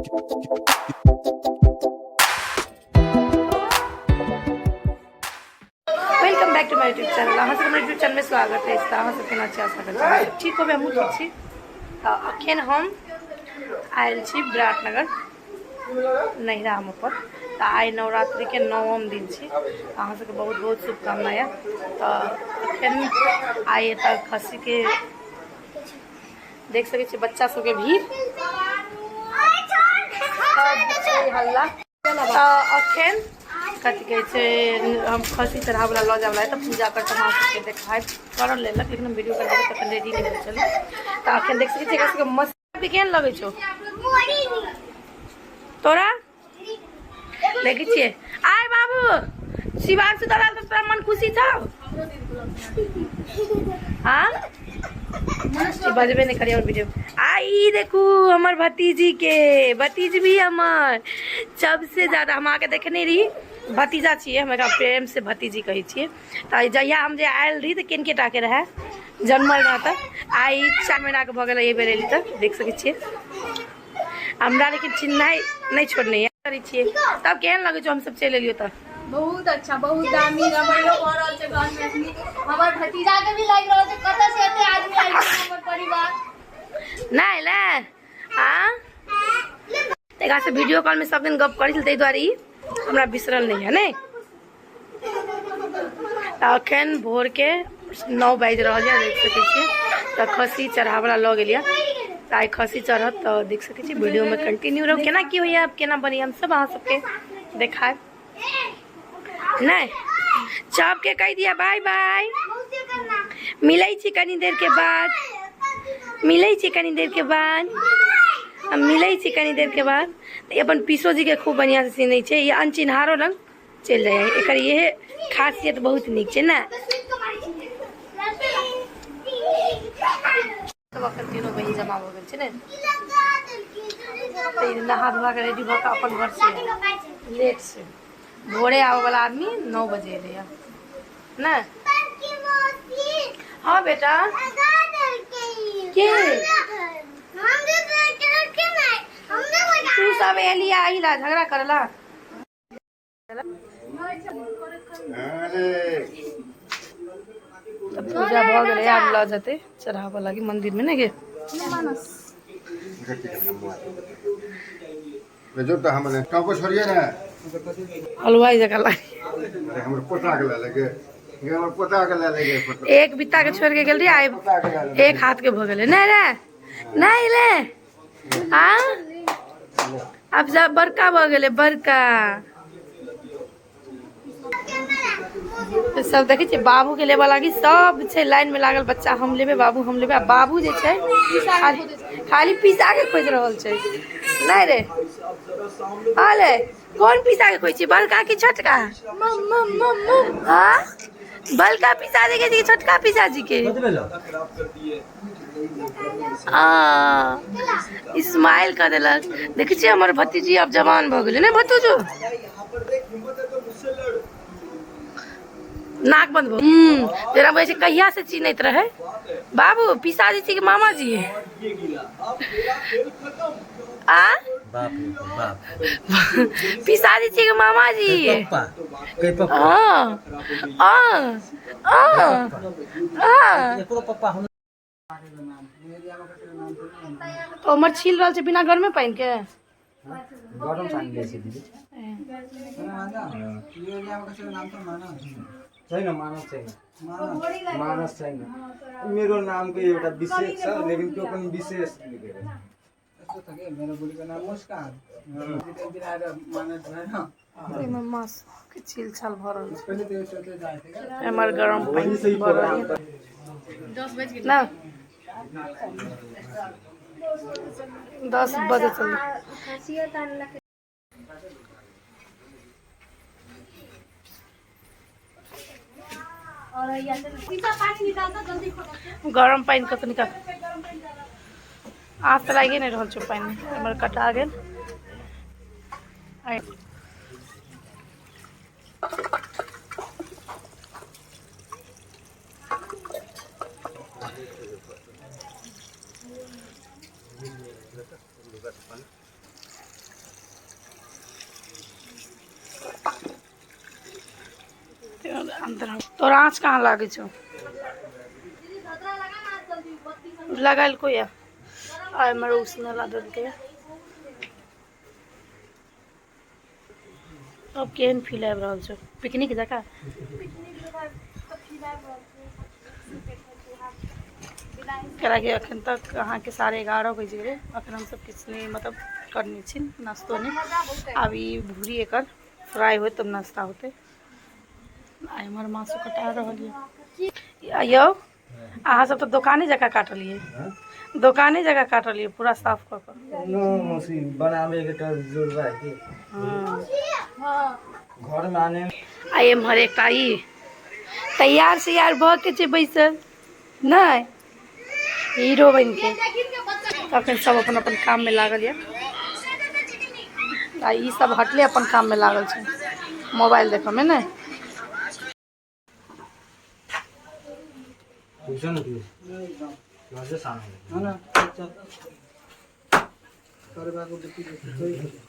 Welcome back to my YouTube channel. अहाँ सबके हमर यूट्यूब चैनल में स्वागत है। तऽ अहाँ सब केना छी? आशा करै छी सब ठीक होबै, हमहूँ ठीक छी। तऽ अखन हम आयल छी विराटनगर नैहरा हम अपन। तऽ आइ नवरात्रिके नवम दिन छी। अहाँ सबके बहुत बहुत शुभकामना यऽ। तऽ अखन आइ एतऽ खस्सीके देख सकै छी बच्चा सबके भीड़, सब छै हल्ला। तऽ अखन कथी कहै छै, हम खस्सी चढ़ावला लऽ जावला तऽ पूजा कर तऽ अहाँ सबके देखायब करल लेलक, लेकिन हम वीडियो कर तखन रेडी नहि भेल छलै। तऽ अखन देख सकै छी एकरा सबके मस्त केहन लगै छौ तोरा? देखै छियै आय बाबू शिवांशु दलाल तऽ तोरा मन खुशी छौ? हाँ, बजबे नहि करियै वीडियो। आ ई देखू हमर भतीजी के, भतीज भी हमर सबसे ज्यादा हम अहाँके देखने रही, भतीजा छियै हम, एकरा प्रेम से भतीजी कहै छियै। तऽ जहिया हम जे आयल रही तऽ किनके टाके रहै जन्मल रह, तऽ आइ 4 महीनाके भऽ गेलै एहि बेर एली। तऽ देख सकै छियै हमरा, लेकिन चिन्हाइ नहि छोड़ने करै छियै। तब केहन लगै छौ हम सब चलि एलियो तऽ? बहुत अच्छा, बहुत दामी रमैलो भऽ रहल छै घर में। अखनी हमर भतीजा के भी लागि रहल छै कतऽ से एते आदमी आबि गेल हमर परिवार। नहि ले आ एकरा से वीडियो कॉल में सब दिन गप करै छल, ताहि दुआरे ई हमरा बिसरल नहि है। नहि तऽ अखन भोर के 9 बाजि रहल यऽ, देख सकै छियै। तऽ खस्सी चढ़ावला लऽ गेल यऽ, तऽ आइ खस्सी चढ़त। तऽ देख सकै छी, वीडियो में कंटिन्यू रहू, केना की होइए, आब केना बनी, हम सब अहाँ सबके देखायब। नहि सबके कहि दिया बाय बाय, मिलै छी कनी देर के बाद, मिलै छी कनी देर के बाद, हम मिलै छी कनी देर के बाद। तऽ ई अपन पीसो जी के खूब बढ़िआँ से चिन्है छै, ई अनचिन्हारो लग चलि जाइ है। एकर इहे खासियत बहुत नीक छै ने। सब अखन तीनों बहिन जमा भऽ गेल छै ने, तऽ ई नहा धोआ के रेडी भऽ कऽ अपन घर से लेट से भोरे आबऽ वाला आदमी 9 बजे एलै ने। हाँ बेटा, के तू सब एली आहिला झगड़ा करला? तऽ पूजा भऽ गेलै, आब लऽ जेतै चढ़ाबऽ लागी मंदिर में ने गे। हलवाई जकाँ लागे, एक बित्ता के छोड़ के गेल रही, आइ एक हाथ के भऽ गेलै। नहि रे, नहि ले आ, आब सब बड़का भऽ गेलै बड़का। तऽ सब देखै छियै बाबू के लेबऽ लागी सब छै लाइन में लागल बच्चा, हम लेबै बाबू, हम लेबै। आ बाबू जे छै खाली खाली पीसा के खोजि रहल छै। नहि रे, अरे कोन पीसा के खोजै छी, बड़का की छोटका? हाँ, बड़का पीसा जी के कि छोटका पीसा जी के? आ स्माइल कऽ देलक। देखै छियै हमर भतीजी आब जवान भऽ गेलै ने। भतीजो नाक बंद भऽ जेना बुझै छै कहिया से चिन्हैत रहै बाबू। पिसाजी छी कि मामा जी? आ बाप रे बाप। पिसाजी छी कि मामा जी? पप्पा कहि पप्पा। हाँ हाँ हाँ हाँ। एकरो पप्पा हम। तो हमर छील रहल छै बिना गरमे पानि के। गरम पानी लै छै दिदी। छैन, मानस छैन, मानस छैन। मेरो नामको एउटा विशेष छ, लेकिन त्यो पनि विशेष लेखेर। यस्तो छ कि मेरो बुढीको नाम मुस्कान, एक दिन आएर मानस भएन। ओहिमे माछ के छील छाल भऽ रहल छै। पहिले त्यो सोच्दै जाएको थिएँ क्या। एमहर गरम पानि भऽ रहल यऽ ना, 10 बजे चल। गरम पानि कऽ तनिका आँच तऽ लागिए नहि रहल छै पानि, एमहर कटा गेल। अंदर तोरा आँच कहाँ लागै छौ? लगायल को या आ एम्हर उसने ला देलकै। अब केहन फील आबि रहल छौ? पिकनिक जकाँ। कैलाकि अखन तक अहाँके 11:30 बजि गेलै, अखन हमसब किछु नहि मतलब करने छी, नाश्तो नहि। आब ई भूरी एकर फ्राई होत तब नाश्ता होतै। आ एम्हर मासु कटा रहल यऽ। यौ अहाँ सब तऽ दोकाने जकाँ काटलियै, दोकाने जकाँ काटलियै, पूरा साफ कऽ कऽ। नो मौसी बनाबे के तजुर्बा है कि घर में आने। आ एम्हर एकटा ई तैयार सैयार भऽ के छै बैसल, नहि हीरो बनि के। तखन सब अपन अपन काम में लागल यऽ आ ई सब हटले अपन काम में लागल छै मोबाइल देखऽ में। नहि ट्यूशन की अझै सानो होइन करेबाको बेसी बेसी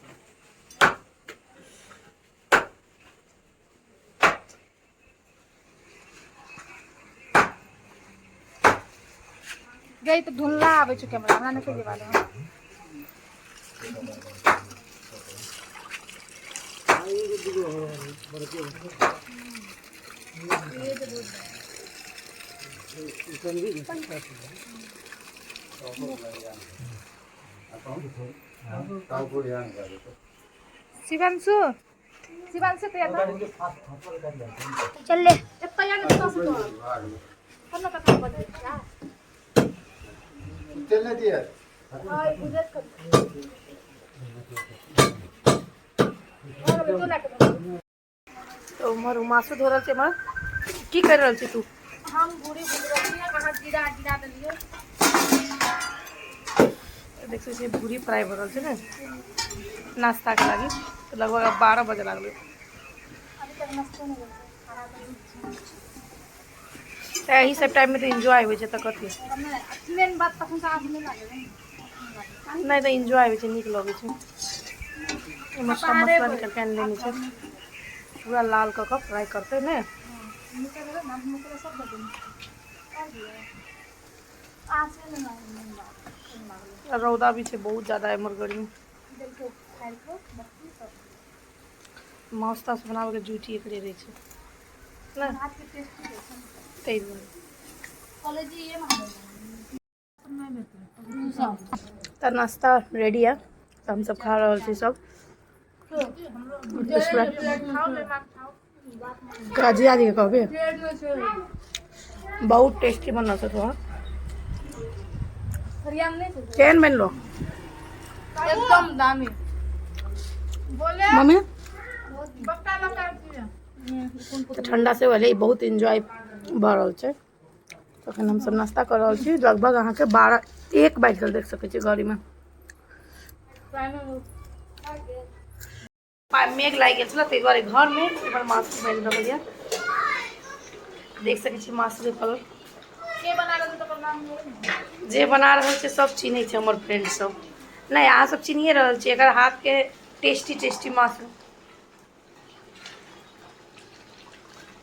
गई तऽ धुनला आबै छै कैमरा, हमरा नहि कहिए बारे। शिवांशु, शिवांशु तो यार चल ले एत्ता यार तो से तो पन्ना तक बदल जा। त्यसले दिए। हाय गुजर कर और तो लाके। तऽ उम्हर मासु धो रहल छै। एम्हर की करि रहल छी तू? हम भूरी भूज रहलियै, अहाँ जीरा गिरा देलियै। देख सकै छियै भूरी फ्राई भऽ रहल छै ने नाश्ताके लागि। तऽ लगभग आब 12 बजे लागलै। अभी तक नाश्तो नहि भेलै, खाना तऽ तऽ एही सब टाइममे तऽ एन्जॉय होइ छै, तऽ कथी? मेन बात तखन से आँख नहि लागल। नहि तऽ एन्जॉय होइ छै, नीक लगै छै। एहिमे सब मसला निकालि कऽ आनि लेने छै, पूरा लाल कऽ कऽ फ्राई करतै ने। मसाला सब दऽ देने आँचे नहि लागल। आ रौदा भी छै बहुत ज्यादा एम्हर गर्मी। देलकै फाड़ि कऽ बत्ती सब। मासु तासु बनाबैके ड्यूटी एकरे रहै छै ने। हाथके टेस्टी होइ छै। ताहि दुआरे। कॉलेज ये तऽ नाश्ता रेडी है, तऽ हमसब खा रहल छी सब। जीजाजीके कहबे, बहुत टेस्टी बनल छै तोहर। केहन बनलो? एकदम दामी बोले। मम्मी। बक्का बक्का। तऽ ठंडा से भेलै, बहुत एन्जॉय भऽ रहल छै। तखन हमसब नाश्ता कऽ रहल छी। लगभग अहाँके 12-1 बाजि गेल, देख सकै छी घड़ीमे। मेघ लागि गेल छलै, ताहि दुआरे घरमे एम्हर मासु बनि रहल यऽ। देख सकै छी मासुके कलर। के बना रहल तऽ नाम बोल। जे बना रहल छै सब चिन्है छै, हमर फ्रेंड सब। नहि, अहाँ सब चिन्हिए रहल छी एकर हाथके टेस्टी टेस्टी मासु।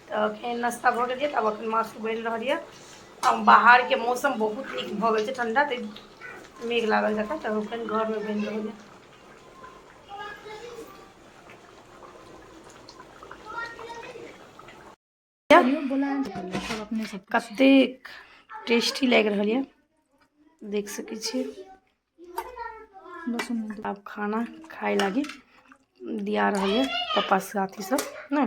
तऽ अखन नाश्ता भऽ गेल यऽ, तऽ आब अखन मासु बनि रहल यऽ। आ बाहरके मौसम बहुत नीक भऽ गेल छै, ठंडा, तऽ मेघ लागल जकाँ, तऽ अखन घरमे बनि रहल यऽ। कतेक टेस्टी लागि रहल यऽ, देख सकै छी। आब खाना खाय लागी दिया रहल यऽ पप्पा साथी सब ने।